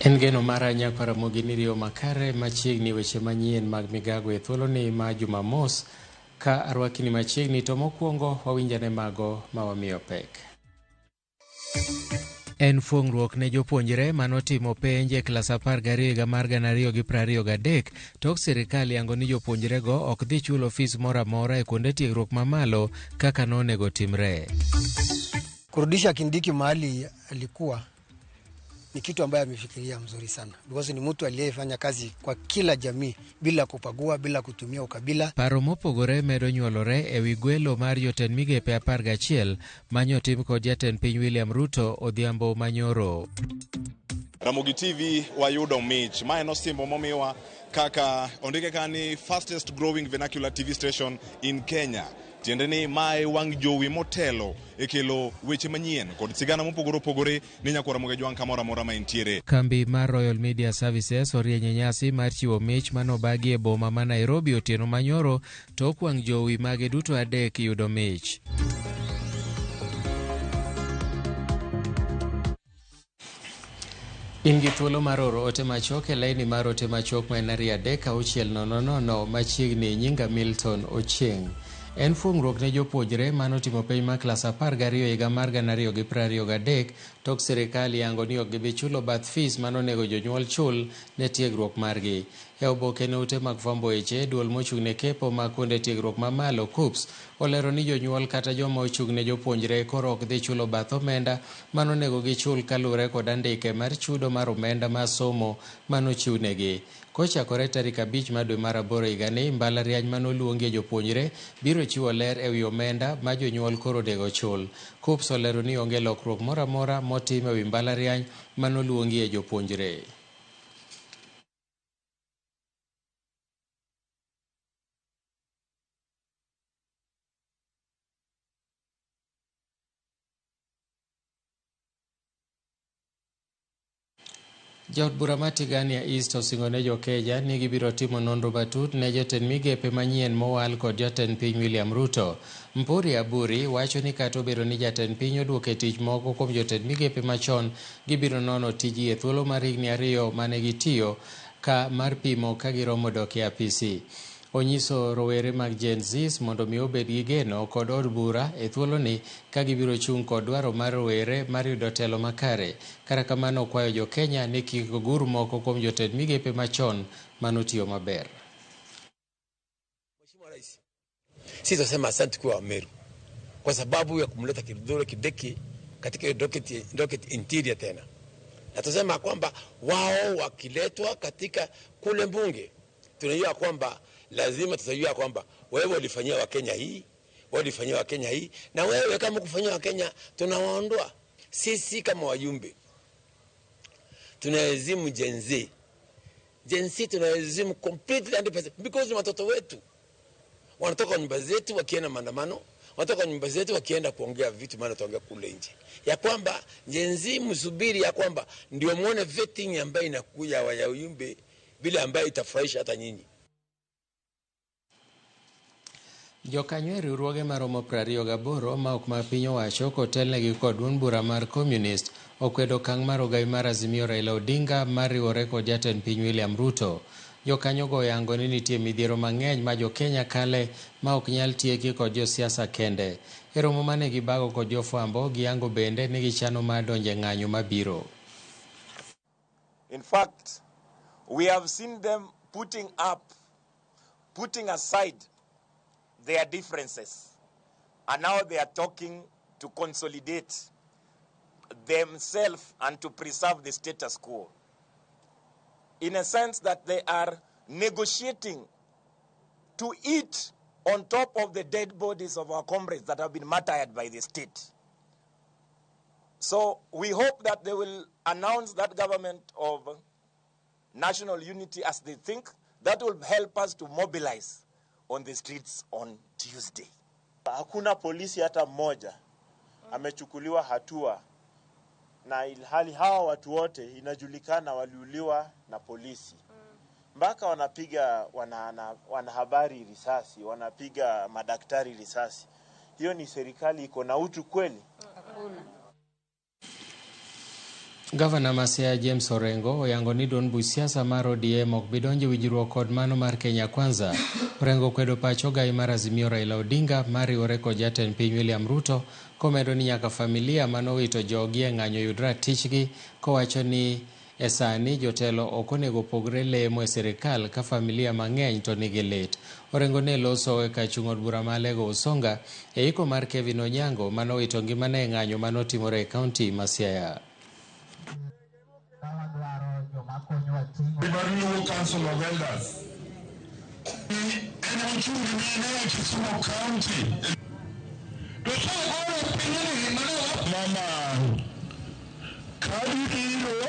En geno mara nyakwar Ramogi ni riyo makare machiegni weche manyien mag migago e thuoloni ma Jumamos ka arwakini machiegni to mokwongo wawinjane mago ma wamiyo pek. En fuong'ruok ne jopuonjre manotimo penj e klas 12 higa mar 2023 tok sirikal yango ni jopuonjrego ok dhi chulo fis moro amora e kuonde tiegruok mamalo kaka nonego timre. Kurudisha Kindiki mahali alikuwa ni kitu ambaye amefikiria mzuri sana because ni mtu aliyefanya kazi kwa kila jamii bila kupagua, bila kutumia ukabila. Paro mopogore medo nyuolore e wi gwelo mar jotend migepe 11 manyotim kod jatend piny William Ruto odhiambo manyoro. Ramogi TV wayudo mich. Ma en osimbo momiwa kaka ondike ka ni fastest growing vernacular TV station in Kenya. Tiende ni mae wang' jowi motelo e kelo weche manyien kod sigana mopogore opogore ne nyakwar Ramogi Ajwang' kamoro amora ma entiere. Kambi mar Royal Media Services orienyo nyasi mar chiwo mich manobagi e boma ma Nairobi otieno manyoro tok wang' jowi mage duto adek yudo mich. In gi thuolo mar oro ote machuok e laini mar ote machuok ma en 23600 machiegni nyinga Milton Ochieng. En fuong'ruok ne jopuonjre manotimo penj mar klas 12 higa mar 2023 tok sirikal yango ni ok gibi chulo bath fees manonego jonyuol chul ne tiegruok margi. E oboke ne ute mag fwambo weche, duol mochung' ne kepo mag kuonde tiegruok mamalo KUCCPS olero ni jonyuol kata joma ochung' ne jopuonjre koro ok dhi chulo bath omenda manonego gichul kaluwore kod andike mar chudo mar omenda mar somo manochiwnegi. Kochakore tarik 5 mar dwe mar aboro higani, mbalariany manoluongie jopuonjre biro chiwo ler ewi omenda ma jonyuol koro onego chul. KUCCPS olero ni onge lokruok moro amora motim ewi mbalariany manoluongie jopuonjre. Jaod bura ma Tigania East osingo ne jo-Kenya ni gibiro timo nonro matut ne jotend migepe manyien mowal kod jatend piny William Ruto. Mpuri Aburi wacho ni kata obedo ni jatend piny oduoko e tich moko kuom jotend migepe machon, gibiro nono tijgi e thuolo mar higni 2 mane gitiyo ka mar pimo ka giromo dok e apisi. Onyiso rowere mag Gen Zs mondo mi obed gi geno kod od bura e thuoloni ka gibiro chung' kod dwaro mar rowere mar yudo telo makare. Kata kamano okwayo jo-Kenya ni kik gur moko kuom jotend migepe machon manotiyo maber. Mheshimiwa Rais, sisi tunasema asante kwa Meru kwa sababu ya kumleta Kithure Kindiki katika hiyo docket interior tena, na tunasema kwamba wao wakiletwa katika kule mbunge, tunajua kwamba lazima tutajua kwamba wewe ulifanyia Wakenya hii, wewe ulifanyia Wakenya hii, na wewe kama kufanyia Wakenya tunawaondoa. Sisi kama wajumbe tunaezimu Gen Z. Gen Z tunaezimu completely 100% because ni watoto wetu. Wanatoka nyumba zetu wakienda maandamano, wanatoka nyumba zetu wakienda kuongea vitu maana tuongea kule nje. Ya kwamba Gen Z msubiri ya kwamba ndio muone vetting ambayo inakuja ya wajumbe bila ambayo itafurahisha hata nyinyi. Jokanyo e riwruoge maromo 28 ma ok ma piny owacho kotelnegi kod duond bura mar Communist okwedo okang' mar ogai mar Azimio Raila Odinga mar riwore kod jatend piny William Ruto. Jokanyogo oyango ni nitie midhiero mang'eny ma jo-Kenya kale ma ok nyal tieki kod josiasa kende. E romo mane gibago kod jofwambo, giyango bende ni gichano mar donjo e ng'anyo mabiro. In fact, we have seen them putting aside their differences, and now they are talking to consolidate themselves and to preserve the status quo. In a sense that they are negotiating to eat on top of the dead bodies of our comrades that have been martyred by the state. So we hope that they will announce that government of national unity as they think. That will help us to mobilize on the streets on Tuesday. Hakuna polisi hata mmoja amechukuliwa hatua, na ilhali hawa watu wote inajulikana waliuliwa na polisi. Mpaka wanapiga wanahabari risasi, wanapiga madaktari risasi. Hiyo ni serikali iko na utu kweli? Hakuna. Gavana ma Siaya James Orengo oyango ni duond buch siasa mar ODM ok bi donjo e winjruok kod mano mar Kenya Kwanza. Orengo okwedo pach ogai mar Azimio Raila Odinga mar riwore kod jatend piny William Ruto komedo ni nyaka familia manowito jogi e ng'anyo yud ratichgi kowacho ni e sani jotelo ok onego pogre lemo e sirikal ka familia mang'eny to nigi lit. Orengo ne loso e kar chung' od bura ma Alego Usonga e iko mar Kevin Onyango manowito ngimane e ng'anyo manotimore e kaunti ma Siaya. Luo Council of Elders. En ochung' ne Kisumu County. To koro pinyni mano mama kadibiro.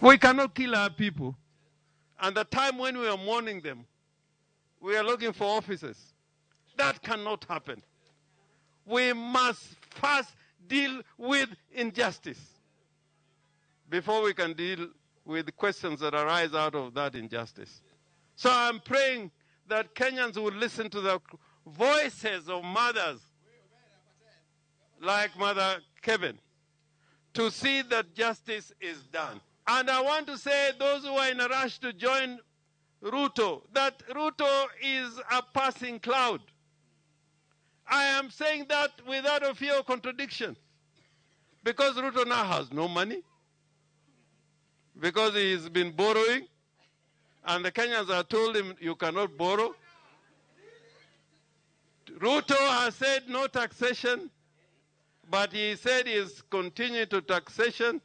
We cannot kill our people. And the time when we are mourning them, we are looking for offices. That cannot happen. We must first deal with injustice before we can deal with questions that arise out of that injustice. So I'm praying that Kenyans will listen to the voices of mothers like Mother Kevin to see that justice is done. And I want to say those who are in a rush to join Ruto, that Ruto is a passing cloud. I am saying that without a fear of contradiction, because Ruto now has no money, because he's been borrowing, and the Kenyans have told him you cannot borrow. Ruto has said no taxation, but he said he is continuing to taxation,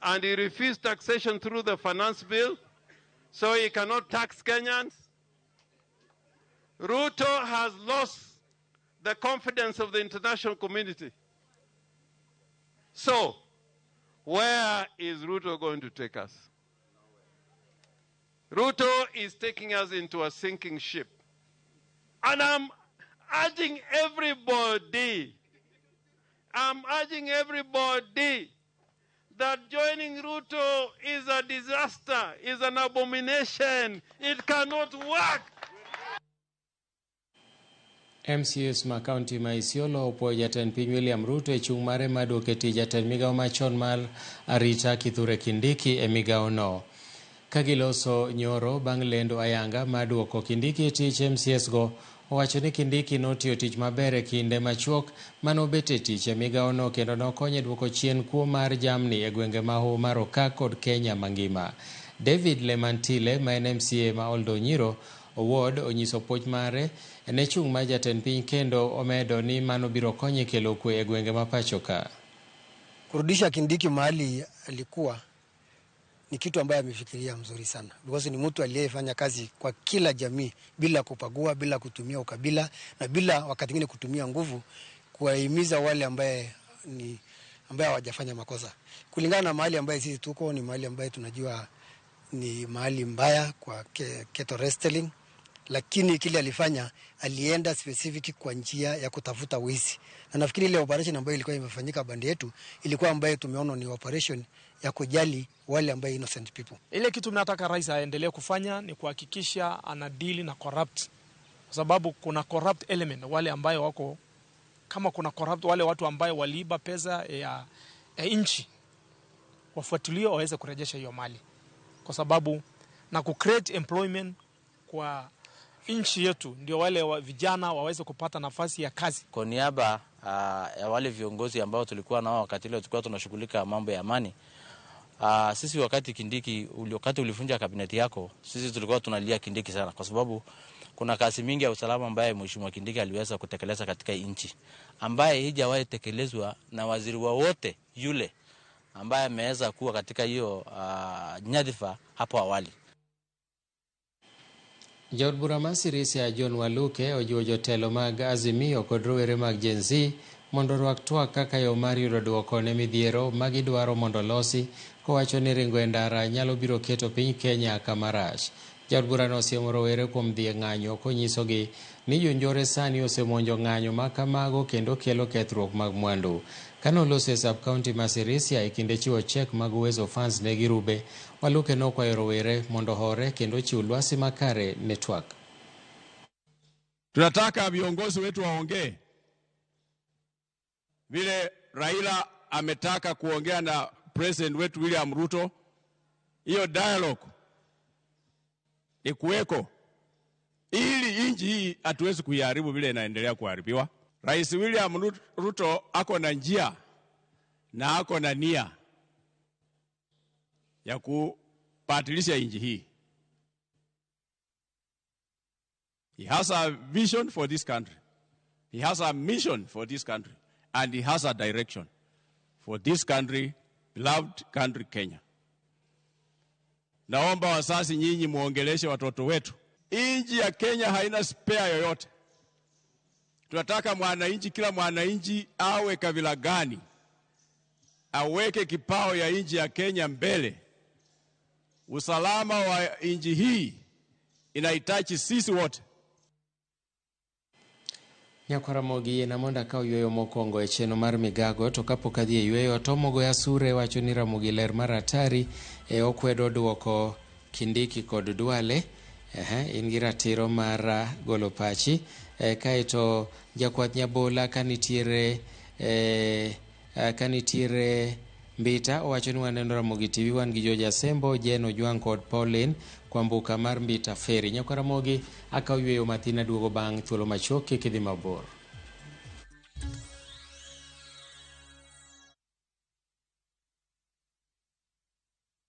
and he refused taxation through the finance bill, so he cannot tax Kenyans. Ruto has lost the confidence of the international community. So, where is Ruto going to take us? Ruto is taking us into a sinking ship. And I'm urging everybody, that joining Ruto is a disaster, is an abomination. It cannot work. MCAs ma kaunti ma Isiolo opuoyo jatend piny William Ruto e chung' mare mar duoko e tich jatend migawo machon mar arita Kithure Kindiki e migawono. Ka giloso nyoro bang' lendo ayanga mar duoko Kindiki e tich, MCAs go owacho ni Kindiki notiyo tich maber e kinde machuok manobet e tich e migawono kendo nokonyo e duoko chien kuo mar jamni e gwenge ma Hoho mar Okak kod Kenya mangima. David Lemantile ma en MCA ma Oldonyiro Ward onyiso puoch mare ne chung' mar jatend piny kendo omedo ni mano biro konye kelo kwe e gwenge ma pacho ka. Kurudisha Kindiki mahali alikuwa ni kitu ambaye amefikiria mzuri sana, because ni mtu aliyefanya kazi kwa kila jamii bila kupagua, bila kutumia ukabila na bila wakati mwingine kutumia nguvu kuwahimiza wale ambaye ni ambaye hawajafanya makosa. Kulingana na mahali ambaye sisi tuko ni mahali ambaye tunajua ni mahali mbaya kwa cattle rustling, lakini kile alifanya alienda specific kwa njia ya kutafuta wizi. Na nafikiri ile operation ambayo ilikuwa imefanyika bandi yetu ilikuwa ambayo tumeona ni operation ya kujali wale ambaye innocent people. Ile kitu mnataka rais aendelee kufanya ni kuhakikisha anadili na corrupt, kwa sababu kuna corrupt element wale ambayo wako kama kuna corrupt wale watu ambayo waliiba pesa ya nchi, wafuatiliwe waweze kurejesha hiyo mali, kwa sababu na ku create employment kwa nchi yetu, ndio wale wa vijana waweze kupata nafasi ya kazi. Kwa niaba ya wale viongozi ambao tulikuwa nao wakati ile tulikuwa tunashughulika mambo ya amani, sisi wakati Kindiki wakati ulifunja kabineti yako, sisi tulikuwa tunalia Kindiki sana, kwa sababu kuna kazi mingi ya usalama ambaye Mheshimiwa Kindiki aliweza kutekeleza katika nchi ambaye haijawahi tekelezwa na waziri wote yule ambaye ameweza kuwa katika hiyo nyadhifa hapo awali. Jaod bura ma Sirisia John Waluke ojiwo jotelo mag Azimio kod rowere mag Gen Z mondo orwak twak kaka yo mar yudo duoko ne midhiero ma gidwaro mondo losi, kowacho ni ringo e ndara nyalo biro keto piny Kenya kama rach. Jaod burano osiemo rowere kuom dhi e ng'anyo konyisogi ni jonjore sani osemonjo ng'anyo ma kamago kendo kelo kethruok mag mwandu. Kane oloso e sub-county ma Sirisia e kinde chiwo chek mag Uwezo Funds ne girube, Waluke nokwayo rowere mondo ohore kendo chiw lwasi makare ne twak. Tunataka viongozi wetu waongee vile Raila ametaka kuongea na President wetu William Ruto. Hiyo dialogue ikuweko ili nchi hii hatuwezi kuiharibu vile inaendelea kuharibiwa. Rais William Ruto ako na njia na ako na nia ya kubadilisha nchi hii. He has a vision for this country. He has a mission for this country. And he has a direction for this country, beloved country Kenya. Naomba wazazi nyinyi muongeleshe watoto wetu. Nchi ya Kenya haina spare yoyote. Tunataka mwananchi, kila mwananchi awe kabila gani, aweke kipao ya nchi ya Kenya mbele. Usalama wa nchi hii inahitaji sisi wote. Nyakwaramogi yiena mondo akaw yweyo mokwongo e chenro mar migago to kapok adhi e yweyo to Mogo Asure wacho ni Ramogi ler mar atari e okwedo duoko Kindiki kod Duale. In gi ratiro mar golo pachi. Kaeto jakwath Nyabola kanitiere Mbita owacho ni waneno Ramogi TV wan gi George Asembo, Jen Ojwang' kod Pauline Kwambuka mar Mbita Ferry. Nyakwaramogi akaw yweyo mathin aduogo bang' thuolo machuok, kik idhi mabor.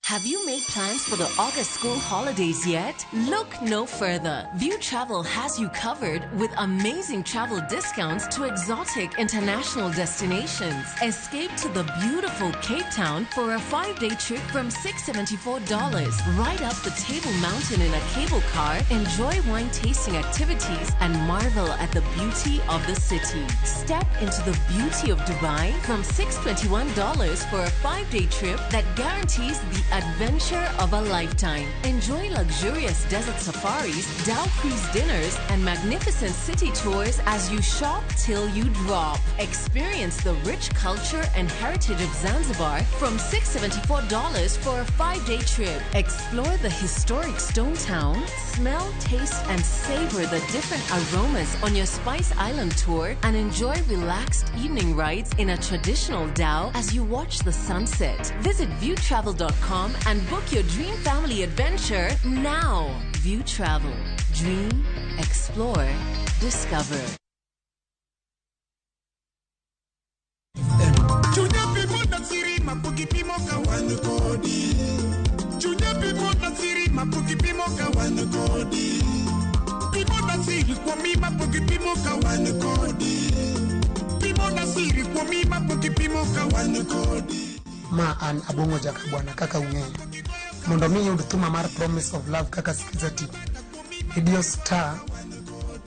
Have you made plans for the August school holidays yet? Look no further. View Travel has you covered with amazing travel discounts to exotic international destinations. Escape to the beautiful Cape Town for a 5-day trip from $674. Ride up the Table Mountain in a cable car, enjoy wine tasting activities, and marvel at the beauty of the city. Step into the beauty of Dubai from $621 for a 5-day trip that guarantees the adventure of a lifetime. Enjoy luxurious desert safaris, dhow cruise dinners, and magnificent city tours as you shop till you drop. Experience the rich culture and heritage of Zanzibar from $674 for a 5-day trip. Explore the historic stone town, smell, taste, and savor the different aromas on your Spice Island tour, and enjoy relaxed evening rides in a traditional dhow as you watch the sunset. Visit viewtravel.com and book your dream family adventure now. View Travel. Dream, explore, discover. Ma an Abong'o Jakabwana kaka ung'eyo. Mondo mi iyud thuma mar Promise of Love kaka Skiza TV, idiyo star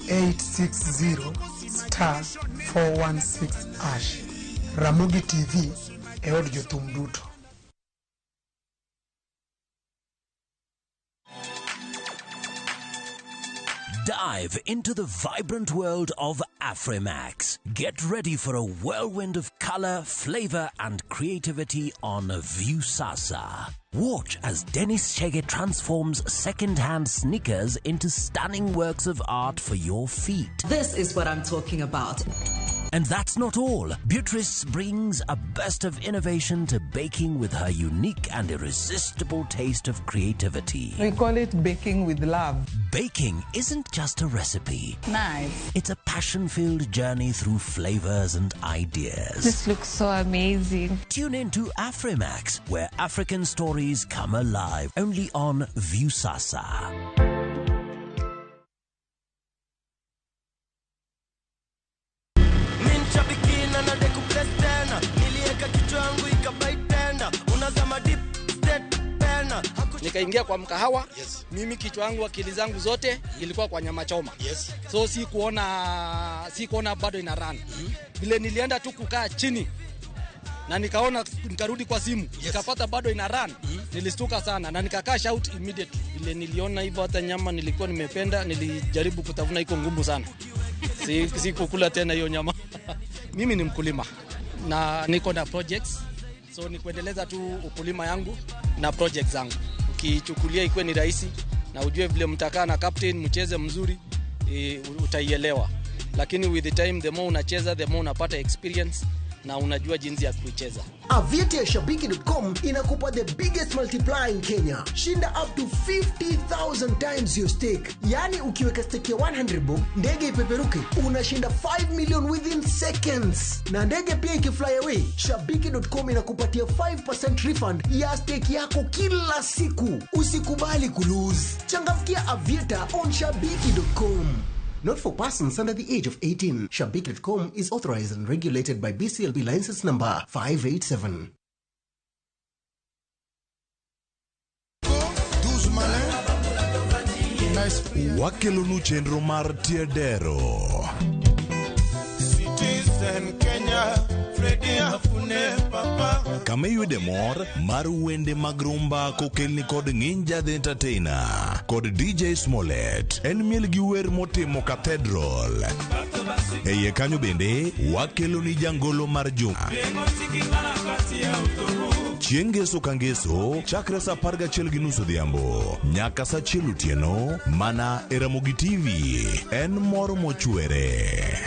860 star 416 hash. Ramogi TV e od jothum duto. Dive into the vibrant world of Afrimax. Get ready for a whirlwind of color, flavor, and creativity on Viusasa. Watch as Dennis Chege transforms second-hand sneakers into stunning works of art for your feet. This is what I'm talking about. And that's not all. Beatrice brings a burst of innovation to baking with her unique and irresistible taste of creativity. We call it baking with love. Baking isn't just a recipe. Nice. It's a passion-filled journey through flavors and ideas. This looks so amazing. Tune in to Afrimax, where African stories come alive, only on Viusasa. Nikaingia kwa mkahawa. Yes. Mimi kichwa yangu akili zangu zote ilikuwa kwa nyama choma. Yes. So si kuona bado ina run. Vile nilienda tu kukaa chini na nikaona, nikarudi kwa simu. Yes. Nikapata bado ina run. Nilistuka sana na nikakaa shout immediately. Vile niliona hivyo hata nyama nilikuwa nimependa, nilijaribu kutafuna, iko ngumu sana. Si kukula tena hiyo nyama. Mimi ni mkulima na niko na projects. So ni kuendeleza tu ukulima yangu na projects zangu. Ukichukulia ikuwe ni rahisi na ujue vile mtakaa na captain mcheze mzuri, utaielewa. Lakini with the time, the more unacheza, the more unapata experience na unajua jinsi ya kuicheza. Aviator ya Shabiki.com inakupa the biggest multiplier in Kenya. Shinda up to 50,000 times your stake. Yaani ukiweka stake ya 100 bob, ndege ipeperuke, unashinda 5 million within seconds. Na ndege pia ikifly away, Shabiki.com inakupatia 5% refund ya stake yako kila siku. Usikubali kulose. Changamkia Aviator on Shabiki.com. Not for persons under the age of 18. Shabiki.com is authorized and regulated by BCLB license number 587. Wakelonu chenro mar Tiedero. Citizen Kenya, Freddy Afune Papa. Kama iyude mor mar wende mag rumba kokelni kod Nginja the Entertainer kod DJ Smollett. En miel gi wer motimo Cathedral. E iye kanyo bende wakeloni jangolo mar juma. Chieng' ngeso ka ngeso chakre saa 11:30 odhiambo nyaka saa 1 otieno mana e Ramogi TV. En mor mochwere.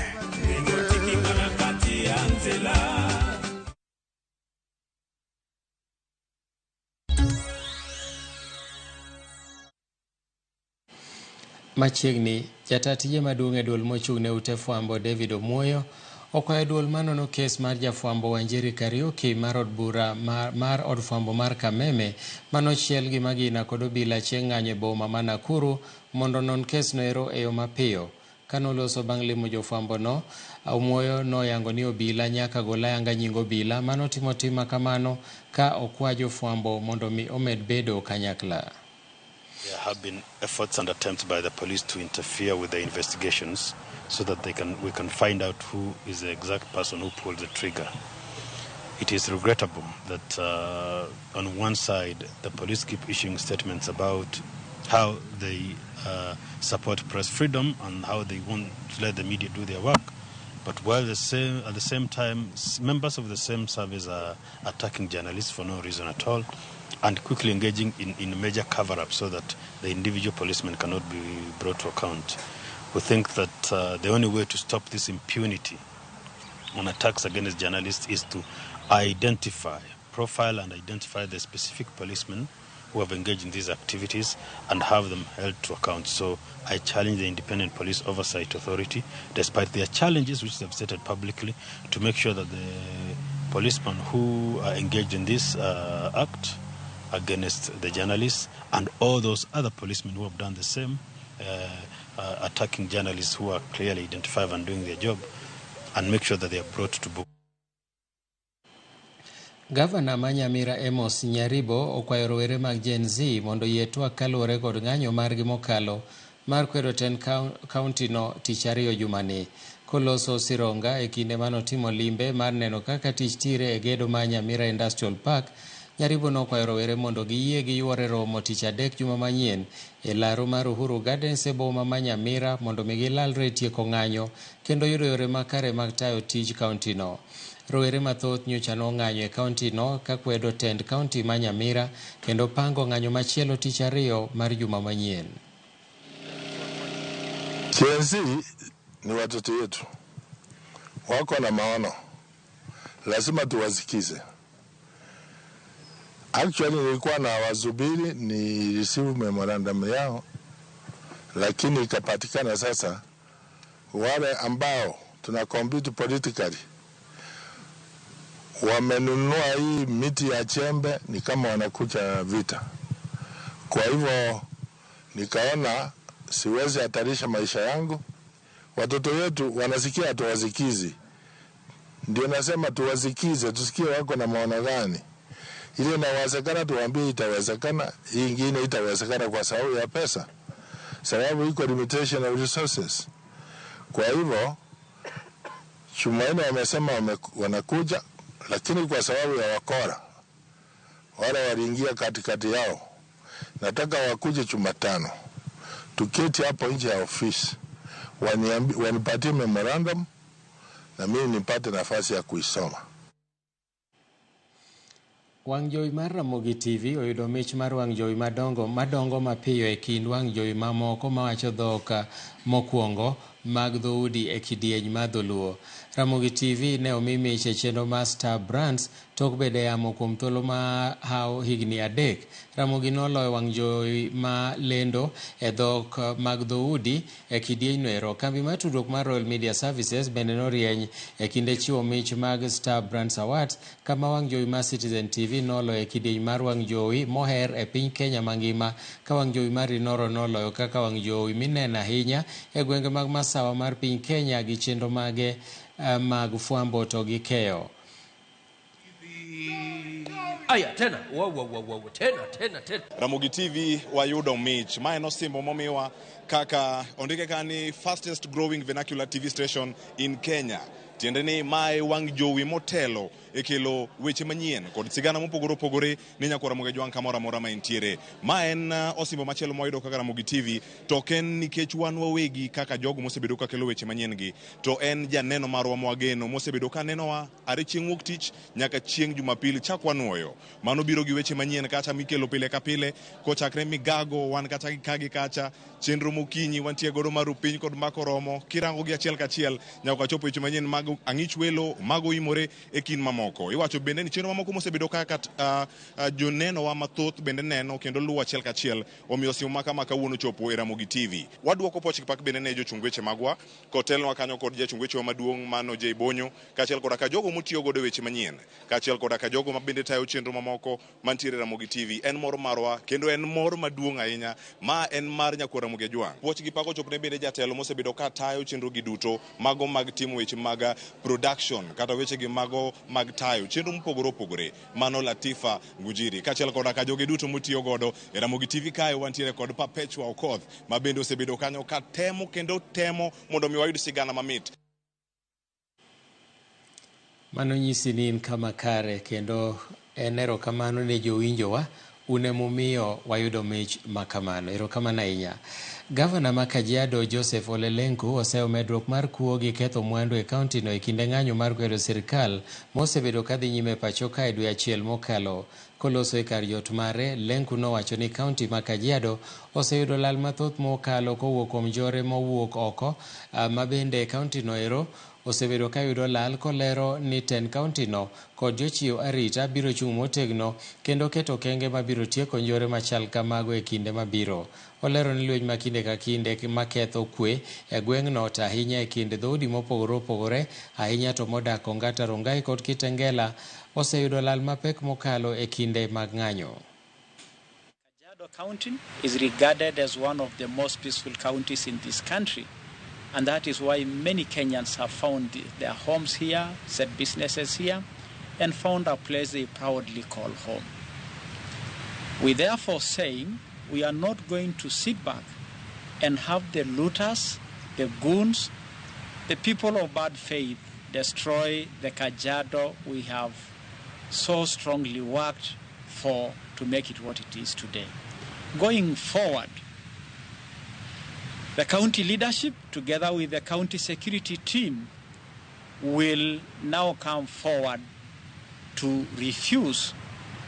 Machiegni, jata tije maduong' e duol mochung' ne ute fwambo David Omuoyo okwayo duol manono kes mar jafwambo Wanjeri Kariuki mar od bura mar od fwambo mar Kameme manochiel gi magina kod obila chieng' ng'anyo e boma ma Nakuru mondo onon kesno ero e yo mapiyo. Kanoloso bang' limo jofwambo no, Omuoyo noyango ni obila nyaka gol ayanga nying obila manotimo tim makamano ka okwa jofwambo mondo mi omed bedo kanyakla. There have been efforts and attempts by the police to interfere with the investigations so that we can find out who is the exact person who pulled the trigger. It is regrettable that on one side the police keep issuing statements about how they support press freedom and how they won't let the media do their work, but while at the same time members of the same service are attacking journalists for no reason at all and quickly engaging in major cover-up so that the individual policemen cannot be brought to account. We think that the only way to stop this impunity on attacks against journalists is to identify, profile and identify the specific policemen who have engaged in these activities and have them held to account. So I challenge the Independent Police Oversight Authority, despite their challenges which they've stated publicly, to make sure that the policemen who are engaged in this act against the journalists and all those other policemen who have done the same, attacking journalists who are clearly identified and doing their job, and make sure that they are brought to book. Gavana ma Nyamira Amos Nyaribo okwayo rowere mag Gen Z mondo oyie twak kaluwore kod ng'anyo margi mokalo mar kwedo tend kaunti no tich ariyo jumani. Koloso Sironga e kinde manotimo limbe mar neno kaka tich tire e gedo ma Nyamira Industrial Park, Nyaribo nokwayo rowere mondo giyie giyuore romo tich adek juma manyien e laro mar Uhuru Gardens e boma ma Nyamira mondo mi gilalre e tieko ng'anyo kendo yudo yore makare mag tayo tij kaunti no. Rowere mathoth nyocha nong'anyo e kaunti no ka kwedo tend kaunti ma Nyamira kendo pango ng'anyo machielo tich ariyo mar juma manyien. Gen Z ni watoto wetu, wako na maono, lazima tuwasikize. Actually nilikuwa na wazubiri ni receive memorandum yao, lakini ikapatikana sasa wale ambao tuna compete politically wamenunua hii miti ya chembe, ni kama wanakucha vita. Kwa hivyo nikaona siwezi hatarisha maisha yangu. Watoto wetu wanasikia tuwasikizi, ndio nasema tuwasikize, tusikie wako na maono gani. Ile inawezekana tuambie itawezekana, hii ingine itawezekana kwa sababu ya pesa, sababu iko limitation of resources. Kwa hivyo Chumaini wamesema wanakuja, lakini kwa sababu ya wakora wale waliingia katikati yao, nataka wakuje Jumatano, tuketi hapo nje ya ofisi, wanipatie memorandum na mimi nipate nafasi ya kuisoma. Wang' jowi mar Ramogi TV oyudo mich mar wang' jowi madongo mapiyo e kind wang' jowi mamoko mawacho dhok mokwongo mag dhoudi e kidieny mar dholuo. Ramogi TV ne omi mich e chenro mar Star Brands tok bedo e yamo kuom thuolo mahawo higni 3. Ramogi noloyo wang' jowi ma lendo e dhok mag dhoudi e kidienyno ero. Kambi mar tudruok mar Royal Media Services bende norieny e kinde chiwo mich mag Star Brands Awards kama wang' jowi mar Citizen TV noloyo e kidieny mar wang' jowi moher e piny Kenya mangima ka wang' jowi mar Inoro noloyo kaka wang' jowi mineno ahinya e gwenge mag masawa mar piny Kenya gi chenro mage mag fwambo to gi keyo. Aya, tena. Wow. Tena. Ramogi TV wayudo mich. Ma en osimbo momiwa kaka ondike ka ni fastest growing vernacular TV station in Kenya. Tiende ni mae wang' jowi motelo e kelo weche manyien kod sigana mopogore opogore ne nyakwar Ramogi Ajwang' kamoro amora ma entiere. Ma en osimbo machielo mwayudo kaka Ramogi TV, to ok en nikech wan wawegi kaka jogo mosebedo ka kelo weche manyien gi, to en janeno marwa mwageno mosebedo ka nenowa are chieng' wuok tich nyaka chieng' Jumapili chak wanuoyo. Mano biro gi weche manyien kacha mikelo pile ka pile kochakre migago wan kata gi ka gi kacha chenro mokinyi wantie godo mar piny kod mako romo kirango gi achiel kachiel nyaka wachopo weche manyien mag ang'ich welo mago imore e kind mamoko. Iwacho bende ni chenro mamoko mosebedo kaka joneno wa mathoth bende neno kendo luwo achiel kachiel, omiyo simu ma kama kawuono chopo e Ramogi TV. Wadwoko poch gi pak bende ne jochung weche magwa kotelnwa kanyo kod jachung weche wa maduong' mano Jay Bonyo, kaachiel koda ka jogo motiyo godo e weche manyien, kaachiel koda ka jogo ma bende tayo chenro mamoko mantiere e Ramogi TV. En mor marwa kendo en mor maduong' ahinya ma en mar nyakwar Ramogi Ajwang'. Puoch gi pak ochopne bende jatelo mosebedo ka tayo chenro gi duto mago mag timo weche mag production kata weche gi mago mag tayo chenro mopogore opogore, mano Latifa Ngujiri, kaachiel koda ka joge duto motiyo godo e Ramogi TV. Kae wantiere kod Perpetua Okoth ma bende osebedo kanyo ka temo kendo temo mondo mi wayud sigana mamit. Mano nyisi ni in kama kare kendo en erokamano ne jowinjowa un emomiyo wayudo mich makamano. Erokamano ahinya. Gavana ma Kajiado Joseph Ole Lenku oseyo medruok mar kuo gi ketho mwandu e kauntino e kinde ng'anyo mar kwedo sirikal mosebedo kadhi nyime pacho ka e dwe achiel mokalo. Koloso e kar jot mare, Lenku nowacho ni kaunti ma Kajiado oseyudo lal mathoth mokalo kowuok kuom njore mowuok oko ma bende kauntino ero osebedo ka yudo lal, kolero ni tend kauntino kod jochiw arita biro chung' motegno kendo keto okenge mabiro tieko njore machal kamago e kinde mabiro. Olero ni lweny ma kinde ka kinde maketho kwe e gweng'no to ahinya e kind dhoudi mopogore opogore, ahinya to modak Ongata Rongai kod Kitengela oseyudo lal mapek mokalo e kinde mag ng'anyo. Kajiado County is regarded as one of the most peaceful counties in this country. And that is why many Kenyans have found their homes here, set businesses here, and found a place they proudly call home. We therefore saying we are not going to sit back and have the looters, the goons, the people of bad faith destroy the Kajiado we have so strongly worked for to make it what it is today. Going forward, the county leadership, together with the county security team, will now come forward to refuse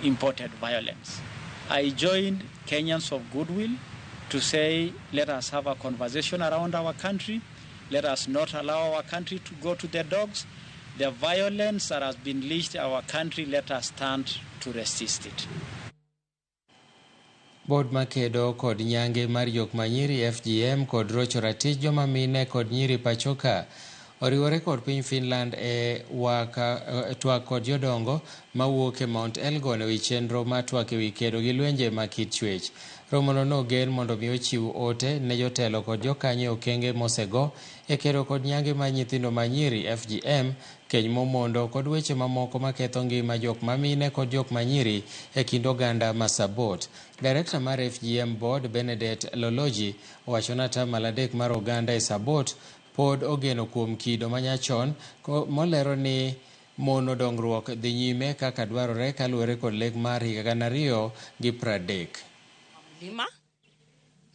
imported violence. I joined Kenyans of goodwill to say, let us have a conversation around our country. Let us not allow our country to go to the dogs. The violence that has been leashed our country, let us stand to resist it. Board makedo kod nyange mar jok manyiri FGM kod rocho ratich joma mine kod nyiri pachoka oriwore kod piny Finland e twak kod jodongo mawuok e Mount Elgon ewi chenro mar twak ewi kedo gi lwenje ma kit chwech. Romono nogen mondo mi ochiw ote ne jotelo kod jokanyo e okenge mosego e kedo kod nyange mar nyithindo manyiri FGM, keny momondo kod weche mamoko maketho ngima jok mamine kod jok manyiri e kind oganda ma Sabot. Director mar FGM Board Benedict Loloji owacho ni atamalo 3 mar oganda e Sabot pod ogeno kuom kido manyachon molero ni mono dongruok dhi nyime kaka dwarore kaluwore kod lek mar higa 2030. Mlima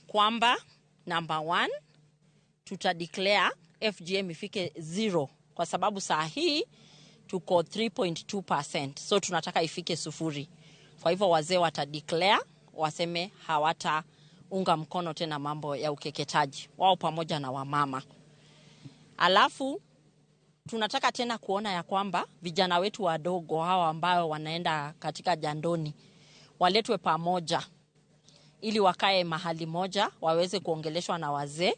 kwamba number 1 tutadeclare FGM ifike 0 kwa sababu saa hii Tuko 3.2%, so tunataka ifike 0. Kwa hivyo wazee watadeclare, waseme hawataunga mkono tena mambo ya ukeketaji wao pamoja na wamama. Alafu tunataka tena kuona ya kwamba vijana wetu wadogo hawa ambao wanaenda katika jandoni waletwe pamoja ili wakae mahali moja, waweze kuongeleshwa na wazee,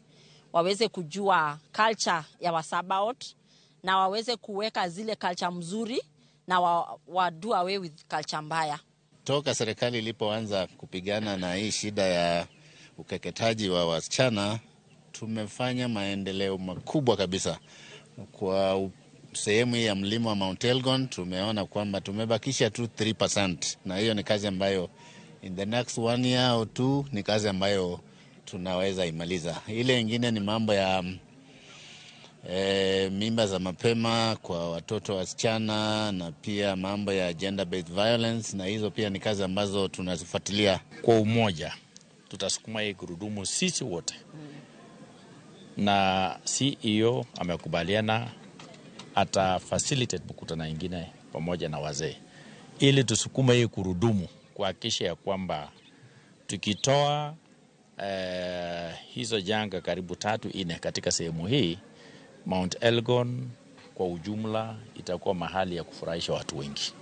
waweze kujua culture ya Wasabaot na waweze kuweka zile culture mzuri na wa do away with culture mbaya. Toka serikali ilipoanza kupigana na hii shida ya ukeketaji wa wasichana, tumefanya maendeleo makubwa kabisa. Kwa sehemu hii ya mlima wa Mount Elgon tumeona kwamba tumebakisha tu 3%, na hiyo ni kazi ambayo in the next 1 year or 2 ni kazi ambayo tunaweza imaliza. Ile ingine ni mambo ya mimba za mapema kwa watoto wasichana na pia mambo ya gender based violence, na hizo pia ni kazi ambazo tunazifuatilia. Kwa umoja tutasukuma hii gurudumu sisi wote, na CEO amekubaliana ata facilitate mkutano ingine pamoja na wazee ili tusukume hii gurudumu kuhakikisha ya kwamba tukitoa hizo janga karibu 3-4 katika sehemu hii, Mount Elgon kwa ujumla itakuwa mahali ya kufurahisha watu wengi.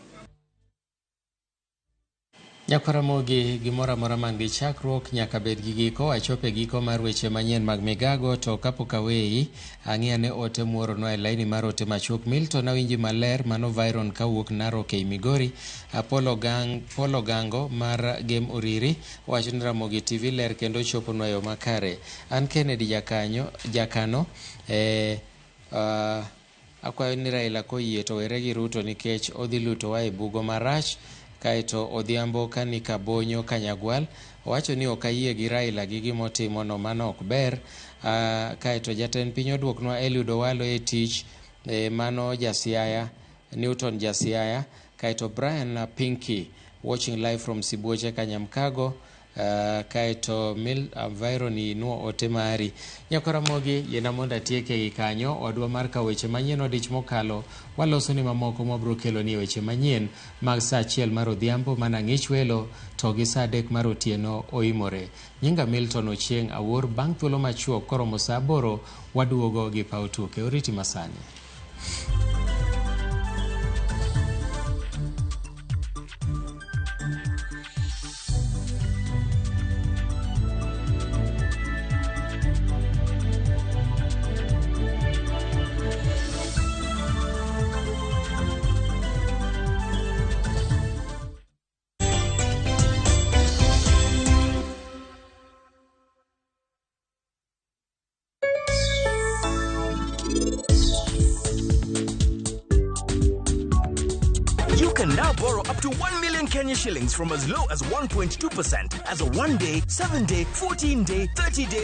Nyakwaramogi gimoro amora man gi chakruok nyaka bed gi giko. Achope giko mar weche manyien mag migago, to kapok aweyi ang'i ane ote muoronwa e laini mar ote machuok. Milton awinji maler, mano Byron kawuok Narok ei Migori. Apollo Gango mar Game Oriri wacho ni Ramogi TV ler kendo choponwa e yo makare. An Kennedy Jakano akwayo ni Raila koyie to were gi Ruto nikech odhi lutowa e bugo marach. Kaeto Odhiambo Kanika Bonyo Kanyagwal owacho ni ok ayie gi Raila gi gimotimo no, mano ok ber. Kaeto jatend piny oduoknwa Eliud Owalo e tich, mano Jasiaya, Newton Jasiaya. Kaeto Brian Pinky watching live from Sibuoche Kanyamkago. Kaeto Mil Vironi nuo ote mari. Nyakoramogi yiena mondo atieke gi kanyo. Odwa mar kawo weche manyien odich mokalo waloso ni mamoko mwabiro kelo ni weche manyien mag saa 1 mar odhiambo mana ng'ich welo to gi saa 3 mar otieno oimore. Nyinga Milton Ochieng' Awuor. Bang' thuolo machuok koromo saa 8 waduogo gi paw tuke. Oriti masani. Shillings from as low as 1.2% as a 1-day, 7-day, 14-day, 30-day